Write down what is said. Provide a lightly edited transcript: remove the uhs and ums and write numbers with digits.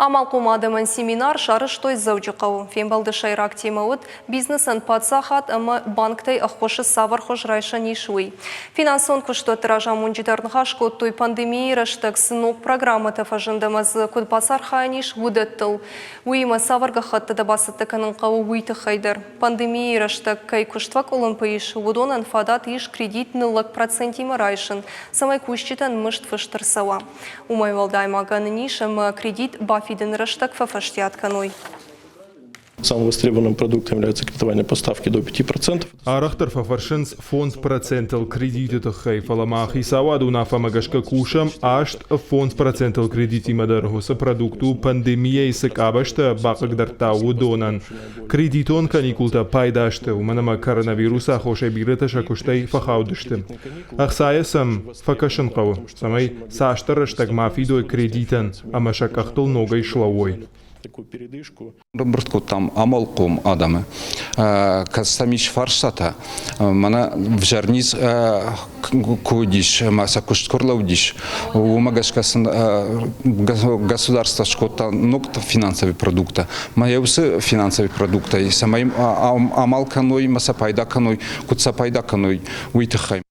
Амалхъом адӕмӕн семинар сарӕзтой Дзӕуджыхъӕуы. Фембӕлды сӕйраг темӕ уыд, бизнесӕн паддзахад ӕмӕ банктӕй ӕххуысы цавӕр хуыз райсӕн ис, уый. Финансон куыстуӕтты разамонджытӕ ӕрныхас кодтой, пандемийы рӕстӕг цы ног программӕтӕ фӕзынд ӕмӕ дзы куыд бацархайӕн ис, уыдӕттыл. Уыимӕ цавӕр гӕххӕттытӕ бацӕттӕ кӕнын хъӕуы, уый тыххӕй дӕр. Пандемийы рӕстӕг кӕй куыст фӕкъуылымпы ис, уыдонӕн фадат ис кредит ныллӕг процентимӕ райсын, цӕмӕй кусджытӕн мызд фыст ӕрцӕуа. Уымӕй уӕлдай ма гӕнӕн ис ӕмӕ кредит бафидыны рӕстӕг фӕфӕстиат кӕной. Самым востребованным продуктом является кредитование по ставке до 5%. Арӕхдӕр фӕфӕрсынц 5 процентыл кредиты тыххӕй, фӕлӕ ма хицауады уынаффӕмӕ гӕсгӕ кусӕм 8 5 процентыл кредитимӕ дӕр. Уыцы продукт у пандемийӕйы цы къабӕзтӕ бахъыгдардта, уыдонӕн. Кредитон каникултӕ пайда сты, уымӕн ӕмӕ коронавирусы аххосӕй бирӕтӕ сӕ куыстӕй фӕхаудысты. Ӕхцайӕ сӕм фӕкӕсын хъӕуы, цӕмӕй цасдӕр рӕстӕг ма фидой кредитӕн ӕмӕ сӕ къӕхтыл ногӕй слӕууой. Такую передышку. Ӕрӕмбырд кодтам амалхъом адӕмы. Кӕд сӕм ис фарстатӕ, мӕнӕ взӕр низ куы уыдис ӕмӕ сӕ куыст куы рлӕудис, уымӕ гӕсгӕ сын государство скодта ног финансовый продукттӕ. Мӕ уыцы финансовый продукттӕй цӕмӕй амал кӕной ӕмӕ сӕ пайда кӕной, куыд сӕ пайда кӕной, уый тыххӕй.